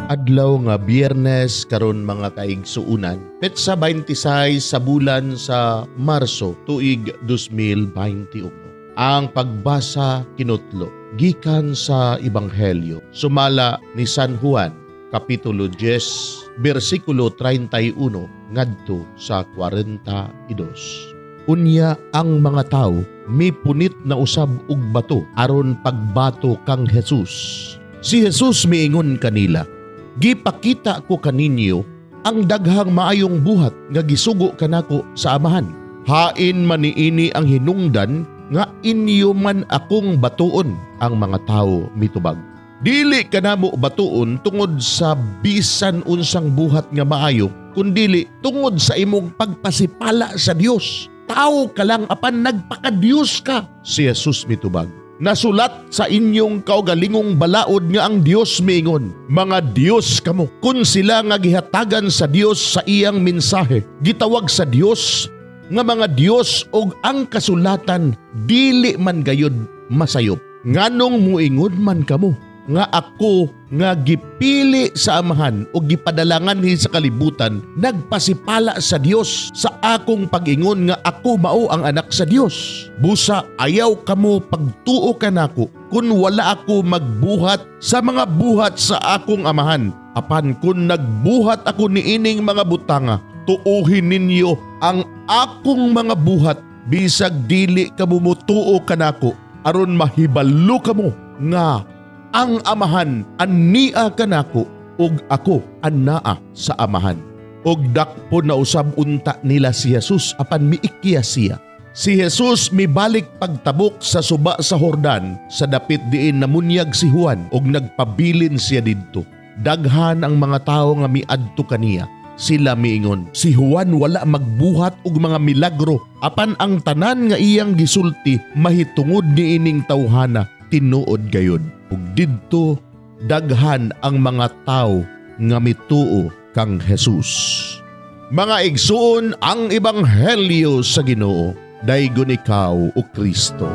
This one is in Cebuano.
Adlaw nga Biyernes karon, mga kaigsuunan, petsa 26 sa bulan sa Marso, tuig 2021. Ang pagbasa kinutlo gikan sa Ebanghelyo sumala ni San Juan, kapitulo 10, bersikulo 31 ngadto sa 42. Unya ang mga tawo mipunit na usab og bato aron pagbato kang Jesus. Si Jesus miingon kanila, "Gipakita ko kaninyo ang daghang maayong buhat nga gisugo kanako sa Amahan. Hain man niini ang hinungdan nga inyo man akong batuon?" Ang mga tawo mitubag, "Dili kanamo batuon tungod sa bisan unsang buhat nga maayo, kundili tungod sa imong pagpasipala sa Dios. Tao ka lang apan nagpakadiyos ka." Si Jesus mitubag, "Nasulat sa inyong kaugalingong balaod nga ang Dios miingon, 'Mga Dios kamo.' Kun sila nga gihatagan sa Dios sa iyang mensahe, gitawag sa Dios nga mga Dios og ang kasulatan dili man gayud masayop, nganong muingon man kamo nga ako nga gipili sa Amahan o gipadalangan sa kalibutan nagpasipala sa Dios sa akong pag-ingon nga ako mao ang Anak sa Dios? Busa ayaw kamo pagtuo kanako kun wala ako magbuhat sa mga buhat sa akong Amahan. Apan kun nagbuhat ako niining mga butanga, tuohin ninyo ang akong mga buhat bisag dili kamo motuo kanako, aron mahibalo kamo nga ang Amahan ania kanako ug ako anaa sa Amahan." Og dakpon na usab unta nila si Jesus, apan miikya siya. Si Jesus mibalik pagtabok sa suba sa Jordan sa dapit diin namunyag si Juan ug nagpabilin siya didto. Daghan ang mga tawo nga miadto kaniya. Sila miingon, "Si Juan wala magbuhat og mga milagro, apan ang tanan nga iyang gisulti mahitungod niining tawhana tinuod gayud." Ug didto daghan ang mga tawo nga mituo kang Jesus. Mga igsuon, ang ebanghelyo sa Ginoo. Daygon ikaw, o Kristo.